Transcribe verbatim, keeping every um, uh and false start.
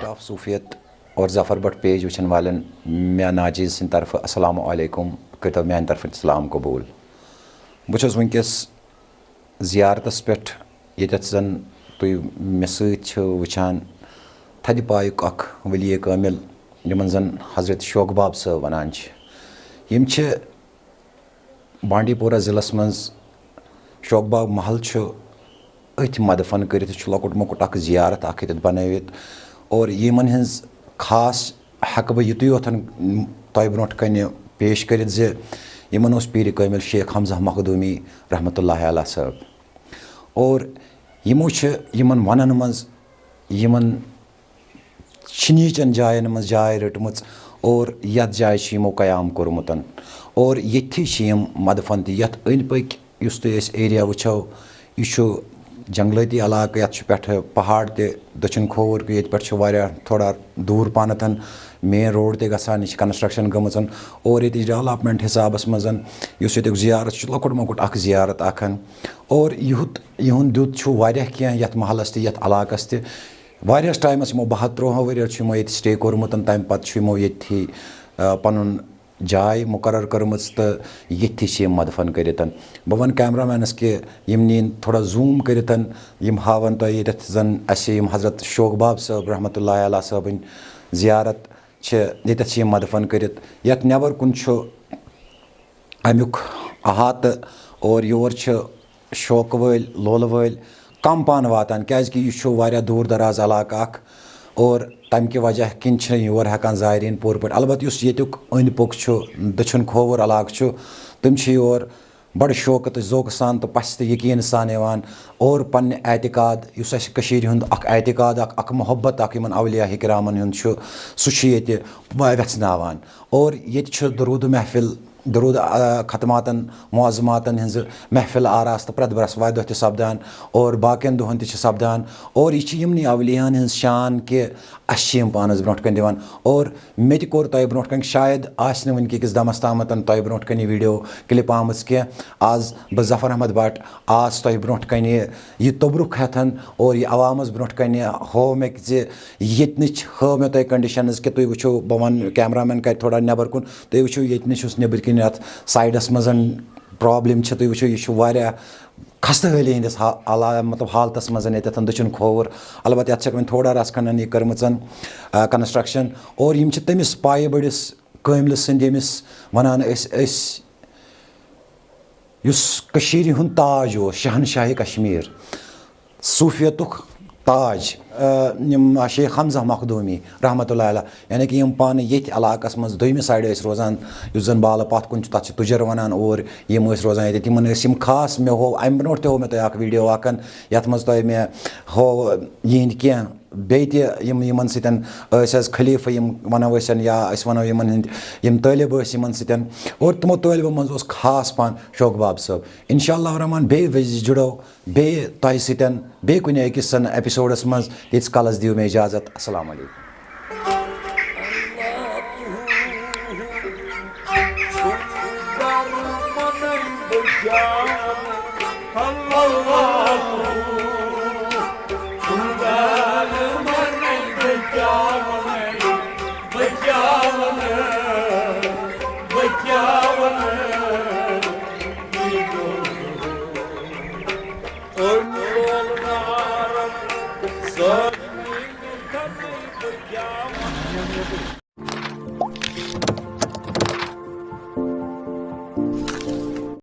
Tough صوفیت اور ظفر Bhat page وٕچھن والٮ۪ن مےٚ ناجیز سٕنٛدِ طرفہٕ السلام علیکم، کٔرۍتو میٛانہِ طرفہٕ سلام قبوٗل۔ بہٕ چھُس وٕنکیٚس زیارتس پٮ۪ٹھ، ییٚتٮ۪تھ زن تُہۍ مےٚ سۭتۍ چھِو وٕچھان تھدِ پایُک اکھ ولی کٲمِل، یِمن زن حضرت شوق باب صٲب ونان چھِ۔ یِم چھِ بانڈی پورہ ضلعس منٛز شوق باغ محل چھُ أتھۍ مدفن کٔرِتھ، چھُ لۄکُٹ مۄکُٹ اکھ زیارت اکھ ییٚتٮ۪تھ بنٲوِتھ، اور یِمن ہٕنٛز خاص ہٮ۪کہٕ بہٕ یِتُے یوتن تۄہہِ برونٛٹھ کنہِ پیش کٔرِتھ زِ یِمن اوس پیٖرِ کٲمِل شیخ حمزہ مخدوٗمی رحمتہ اللہ علیہ صٲب، اور یِمو چھِ یِمن ونن منٛز یِمن شِنیٖچن جاین منٛز جاے رٔٹمٕژ اور یتھ جایہِ چھُ یِمو قیام کوٚرمُت۔ اور ییٚتھی چھِ یِم مدفن تہِ۔ یتھ أنٛدۍ پٔکۍ یُس تُہۍ أسۍ ایریا وٕچھو، یہِ چھُ جنگلٲتی علاقہٕ، یتھ چھُ پٮ۪ٹھٕ پہاڑ تہِ دٔچھُن کھووُر، ییٚتہِ پٮ۪ٹھ چھُ واریاہ تھوڑا دوٗر پہنتھ مین روڈ تہِ گژھان، یہِ چھِ کنسٹرکشن گٔمٕژ۔ اور ییٚتِچ ڈیولپمنٹ حسابس منٛز یُس ییٚتیُک زیارت چھُ، لۄکُٹ مۄکُٹ اکھ زیارت اکھ۔ اور یُہُت یِہُنٛد دیُت چھُ واریاہ کینٛہہ یتھ محلس تہِ، یتھ علاقس تہِ۔ واریاہس ٹایمس یِمو بہہ ترٛوہو ؤرۍ یو چھُ یِمو ییٚتہِ سٹے کوٚرمُت، تمہِ پتہٕ چھُ یِمو ییٚتھی، آ، پنُن جاے مُقرر کٔرمٕژ تہٕ ییٚتھی چھِ یِم مدفن کٔرِتھ۔ بہٕ ونہٕ کیمرہ مینس کہِ یِم نِن تھوڑا زوٗم کٔرِتھ، یِم ہاون تۄہہِ ییٚتٮ۪تھ زن اسہِ یِم حضرت شوق باب صٲب رحمتہ اللہ علیہ صٲبٕنۍ زیارت چھِ، ییٚتٮ۪تھ چھِ یِم مدفن کٔرِتھ۔ یتھ نٮ۪بر کُن چھُ امیُک احاطہٕ، اور یور چھِ شوقہٕ وٲلۍ، لولہٕ وٲلۍ کم پہن واتان، کیازِ کہِ یہِ چھُ واریاہ دوٗر دراز علاقہٕ اکھ، اور تمہِ کہِ وجہ کِنۍ چھِ یور ہٮ۪کان زائرین پوٗرٕ پٲٹھۍ۔ البتہ یُس ییٚتیُک أنٛدۍ پوٚک چھُ، دٔچھُن کھووُر علاقہٕ چھُ، تِم چھِ یور بڑٕ شوقہٕ تہٕ ذوقہٕ سان تہٕ پژھِ تہٕ یقیٖن سان یِوان اور پننہِ اعتقاد، یُس اسہِ کٔشیٖرِ ہُنٛد اکھ اعتقاد اکھ، اکھ محبت اکھ یِمن اولیاء کرامن ہُنٛد چھُ، سُہ چھُ ییٚتہِ ویژھناوان۔ اور ییٚتہِ چھُ درود محفل، درود، آ، ختماتن، معظماتن ہٕنٛزٕ محفل آراستہٕ پرٛٮ۪تھ برٛٮ۪سوارِ دۄہ تہِ سپدان اور باقین دۄہن تہِ چھِ سپدان۔ اور یہِ چھِ یِمنٕے اولیاہن ہٕنٛز شان کہِ اسہِ چھِ یِم پانس برونٛٹھ کنہِ دِوان۔ اور مےٚ تہِ کوٚر تۄہہِ برونٛٹھ کنہِ، شاید آسہِ نہٕ وٕنہِ کِس دمس تامتھ تۄہہِ برونٛٹھ کنہِ یہِ ویڈیو کلپ آمٕژ کینٛہہ۔ آز بہٕ ظفر احمد بٹ آس تۄہہِ برونٛٹھ کنہِ یہِ توٚبرُک ہٮ۪تھ اور یہِ عوامس برونٛٹھ کنہِ ہوو مےٚ زِ ییٚتہِ نٕچ ہٲو مےٚ تۄہہِ کنڈیشنز کہِ تُہۍ وٕچھِو، بہٕ ونہٕ کیمرہ مین کرِ تھوڑا نٮ۪بر کُن، تُہۍ وٕچھِو ییٚتہِ نٕچ یُس نیٚبٕرۍ کِنۍ اتھ سایڈس منٛز پرابلم چھِ، تُہۍ وٕچھِو یہِ چھُ واریاہ خستہٕ حٲلی ہٕنٛدِس حا-، علا-، مطلب حالتس منٛز ییٚتٮ۪تھ دٔچھُن کھووُر۔ البتہ یتھ چھکھ وۄنۍ تھوڑا رژھ کھنڈن یہِ کٔرمٕژ، آ، کنسٹرکشن، اور یِم چھِ تٔمِس پایہِ بٔڑِس کٲملہِ سٕنٛدۍ، ییٚمِس ونان أسۍ، أسۍ یُس کٔشیٖرِ ہُنٛد تاج اوس، شہنشاہِ کشمیر، صوفیتُک تاج، آ، یِم شیخ حمزہ مخدومی رحمتہ اللہ علیہ، یعنی کہِ یِم پانہٕ ییٚتھۍ علاقس منٛز دوٚیمہِ سایڈٕ ٲسۍ روزان، یُس زن بالہٕ پتھ کُن چھُ، تتھ چھِ تُجر ونان، اور یِم ٲسۍ روزان ییٚتہِ۔ تِمن ٲسۍ یِم خاص، مےٚ ہوو امہِ برونٛٹھ تہِ ہوو مےٚ تۄہہِ اکھ ویڈیو اکھ، یتھ منٛز تۄہہِ مےٚ ہوو یِہنٛدۍ کینٛہہ بیٚیہِ تہِ یِم یِمن سۭتۍ ٲسۍ حظ خلیفہٕ، یِم ونو أسۍ یا أسۍ ونو یِمن ہٕنٛدۍ یِم طٲلب ٲسۍ یِمن سۭتۍ، اور تِمو طٲلبو منٛز اوس خاص پہن شوق باب صٲب۔ انشاء اللہ الرحمن بیٚیہِ وِزِ جُڑو بیٚیہِ تۄہہِ سۭتۍ بیٚیہِ کُنہِ أکِس زن ایپیسوڈس منٛز۔ تیٖتِس کالس دِیِو مےٚ اجازت۔ السلام علیکم۔